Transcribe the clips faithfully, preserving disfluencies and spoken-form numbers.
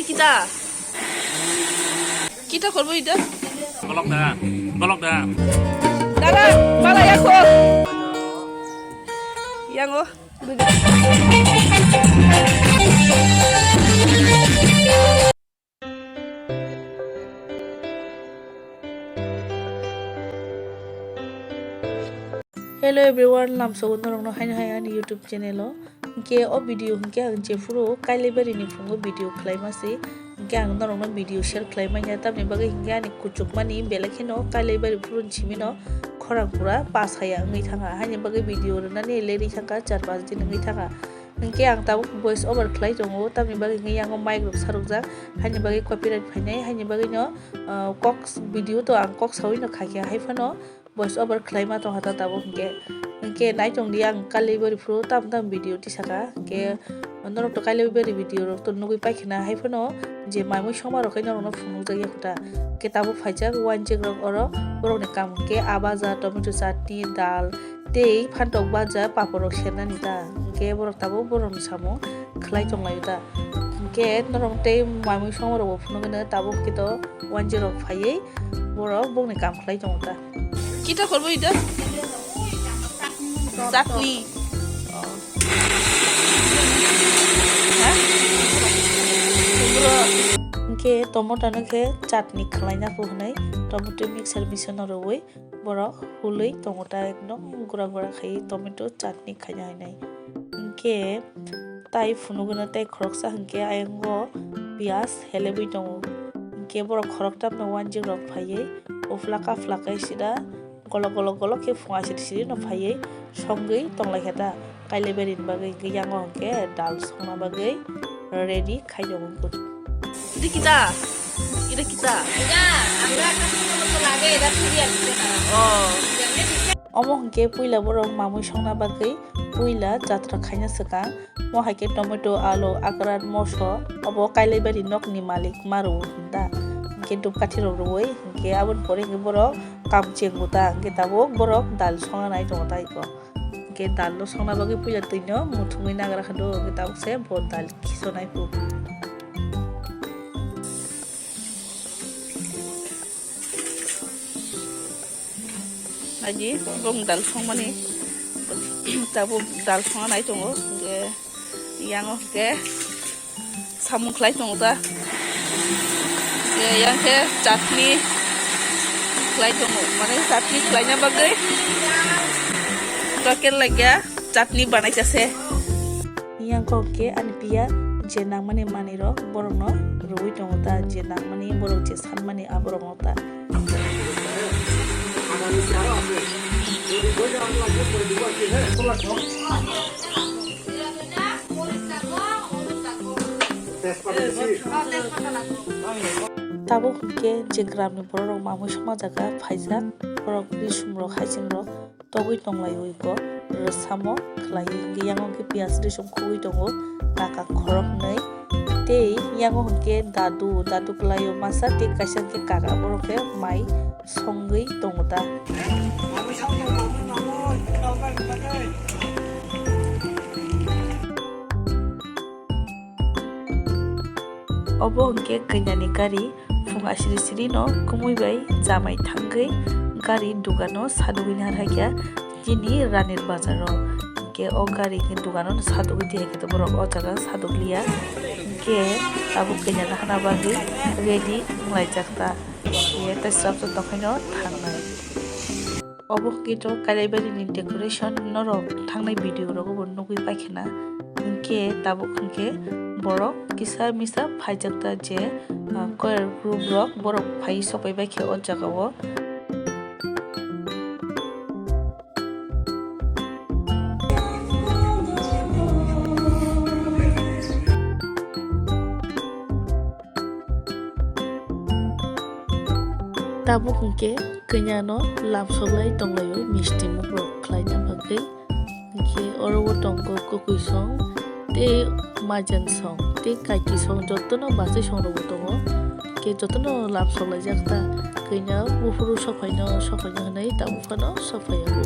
Kita. Kita korbo ida. Bolok da. Bolok da. Dara, bala yako. Yango. Hello everyone, lamsogo norokno haino hai ani YouTube channel o. Hwnkhe o video hwnkhe ang jephuru Kailaibari ni phungo video khlaima se, hwnkhe ang norokno video share khlai manya, tamni bagwi hwnkhe ani kuchukmani belai kheno Kailaibari phuru ni simino khorang pura pa saya wngwi thangha, haini bagwi video rwnani leri thangkha, char panch din wngwi thangha. Hwnkhe ang tabuk voice over khlai tongo, tamni bagwi hwnkhe yango mic rok sarokjak, haini bagwi copyright phainai, haini bagwino, ah, kok video to ang kok sawino khaikha, haiphano voice over khlaima tongkha ta tabuk hwnkhe. Hwnkhe naitongdi ang Kailaibari phuru tam tam video tisaka, hwnkhe norok to Kailaibari video rok to nugwi paikhana, haiphano je mai mui songma rok khe norokno phunukjak yakho ta. Hwnkhe tabuk phaijak wanjik rok oro, borokni kam hwnkhe a baja, tomato chutney, dal, tei phantok baja, papor rok sernani ta, hwnkhe borok tabuk borokni samung khlai tonglaio ta. Hwnkhe norok tei mamui songma rokbo phunukgwino tabuk khe to wanjwi rok phaiwi borok bongni kam khlai tongo ta. Kita korbo ida? Chutney. Ha? Hwnkhe tomato no khe chutney khlaina kho hwnwi tomato mixer machine o rwui borok hulwi tongo ta, ekdom gura gura khai tomato chutney khaina hinwi. Hwnkhe tai phunukgwino tei khoroksa hwnkhe ayang o piyaj helebwi tongo. Hwnkhe borok khoroktham no wanjik rok phaiwi uphla kapla khe sida golok golok golok khe phunga siri siri no phaiwi songwi tonglaikha ta. Kailaibari ni bagwi hwnkhe yango hwnkhe dal songna bagwi ready khai tongo. Ida kita? Ida kita? Ida, আমরা একটা ছোট মতো লাগে, এটা খুবই একটা খারাপ। Oh. Omo hwnkhe puila borok mamui songna bagwi puila jatra khaina swkang. Mo hai khe tomato, alu, akran, moso, obo Kailaibari nokni malik ma rwo hwn ta. Hwnkhe dupkathi rok rwui hwnkhe aboni pore hwnkhe borok kam chengo ta, hwnkhe tabuk borok dal songna nai tongo ta iko. Hwnkhe dal no songna bagwi puila twi no muthungwi nagra kha do, hwnkhe tabuk se bo dal khisonai phu. Agi bong dal songmani tabuk dal songna nai tongo, hwnkhe yango hwnkhe samung khlai tongo ta. Hwnkhe yang khe chutney khlai tongo, mane chutney khlaina bagwi tokel laikya chutney banaikha se. Yang kok khe ani piya je nangmani manwi rok borokno rwui tongo ta, je nangmani borok je sanmani aborokno ta. Tabuk hwnkhe je gramni borok rok mamui songma jaga phaijak, borok risum rok, haiching rok togwi tonglaiwi bo rwsamo khlaiwi hwnkhe yango hwnkhe piyaj risong khugwi tongo taka khoroknwi tei yango hwnkhe dadu, dadu kwlaio masa tei kaisa hwnkhe kaka borok khe mai songwi tongo ta. Obo hwnkhe kainyani gari, phung asiri siri no kumui bai chamai thangwi gari dugano sadugwi narwkha khe chini Ranir Bazar o. Hwnkhe o gari hwnkhe dugano sadugwi twi hai khe borok o jaga sadukliya. Hwnkhe tabuk kainyana hana bagwi ready wnglaijak ta. Hwnkhe tei swrapsa tongkhaino thangnai. Obo hwnkhe to Kailaibari ni decoration norok thangnai video rogo bo nugwi paikha na. Hwnkhe tabuk hwnkhe borok kisa misa phaijak ta je, ah, choir group rok borok phai sopai baikha o jaga o. Tabuk hwnkhe kainyano lamsoklai tonglaio misti mukrok khlaina bagwi. Hwnkhe oro o tongo kwkwi song tei majan song tei kaiki song, jotono bachai song rokbo tongo. Hwnkhe jotono lamsoklaijak ta, kainya buphuru sophaino sophaino hwnwi tabuk phano sophaiya bo.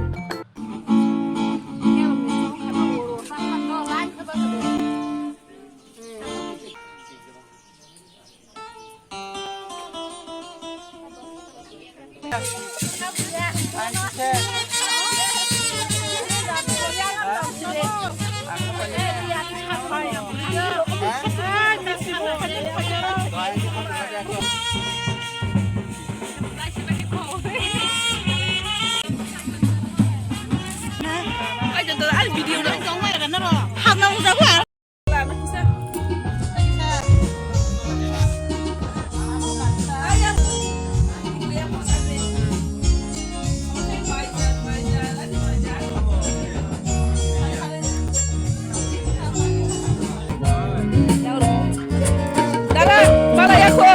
Dara, bala yako.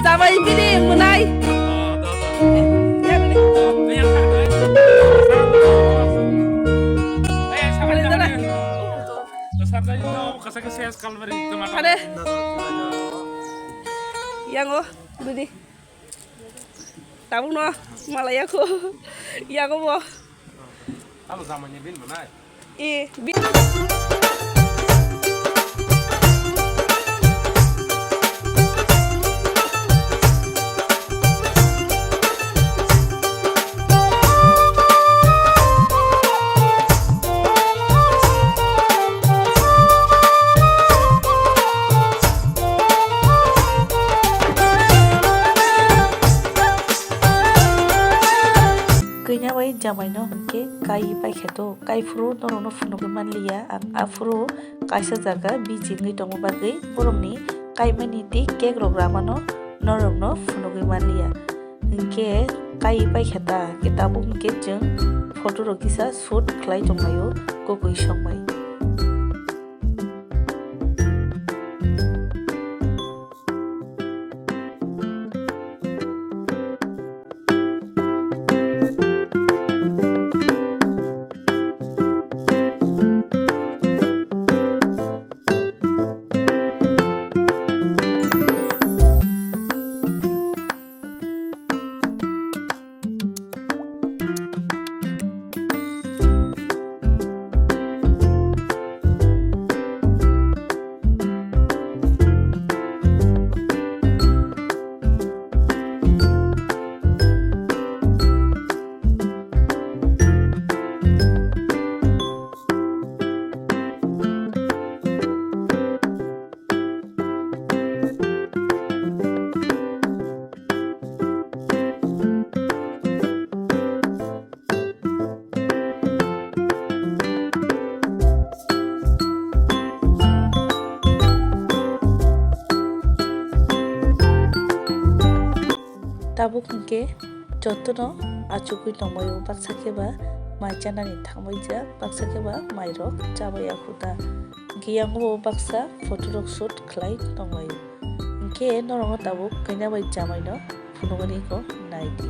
Jabai bini munai. Are. Yango, budi. Tabuk no, mala yako. Yako bo. Abo jamani bin manai. E, bi- Kanya bai jamai no hwnkhe kai paikha to, kai phuru norok no phunugwi manliya. Ang aphuru kaisa jaga busy wngwi tongma bagwi borokni kaimani tei cake rok ramano norokno phunugwi manliya. Hinkhe kai paikha ta, hinkhe tabuk hinkhe chwng photo rok kisa shoot khlai tonglaio kokoi songbai. Tabuk hinkhe jotono achugwi tongbaio, baksa khe ba mai chanani thangbaijak, baksa khe ba mairok chabaiya khuda. Hinkhe yango bo baksa photo rok shoot khlai tonglaio. Hinkhe norokno tabuk kanya bai jamaino phunugani kok naidi.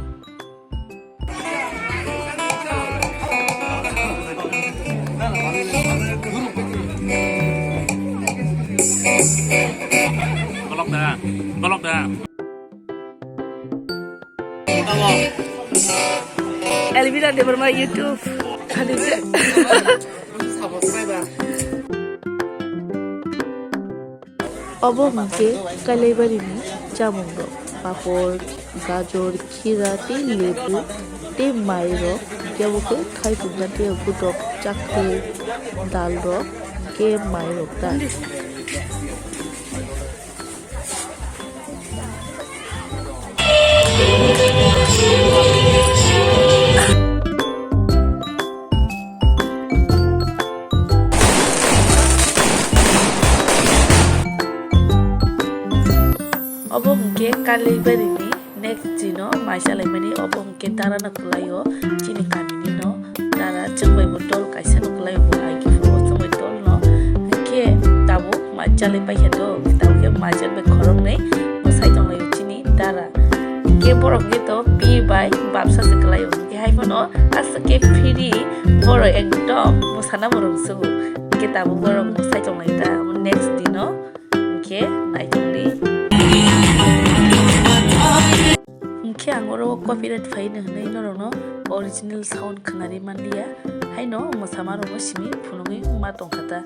Golok da, golok da. Elvira Debbarma YouTube. Obo hwnkhe Kailaibari ni chamung rok, papor, gajor, khira tei lebu tei mai rok, kebo khe khai pungna tei gutok chakhe dal rok, khe mai rok ta. Obo hwnkhe Kailaibari ni next dino mai chalaimani, obo hwnkhe dara no kwlaio chini kami ni no. Dara chwng bai bo dol kaisa no kwlai bo, ai khe phuru o chwng bai dol no. Hinkhe tabuk mai chalai paikha do, tabuk khe mai chalai bai khoroknwi bwsai tonglaio chini dara. Hinkhe borok hinkhe to pi bai bapsa se kwlaio. Hinkhe hai phano aswk khe phiri borok ekdom bwsana bo rwngsugo. Hinkhe tabuk borok bwsai tonglai ta, next dino. Hinkhe naitokdi. Hinkhe ang oro copyright phaino hwnwi norokno original sound khwnari manliya, haino mwsamarokno simi phunugwi ma tongkha ta.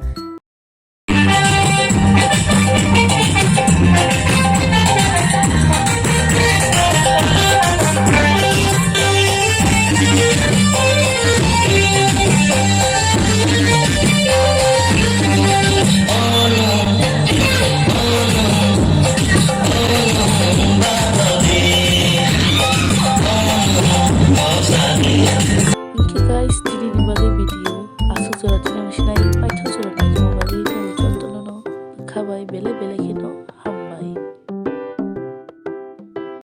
Jora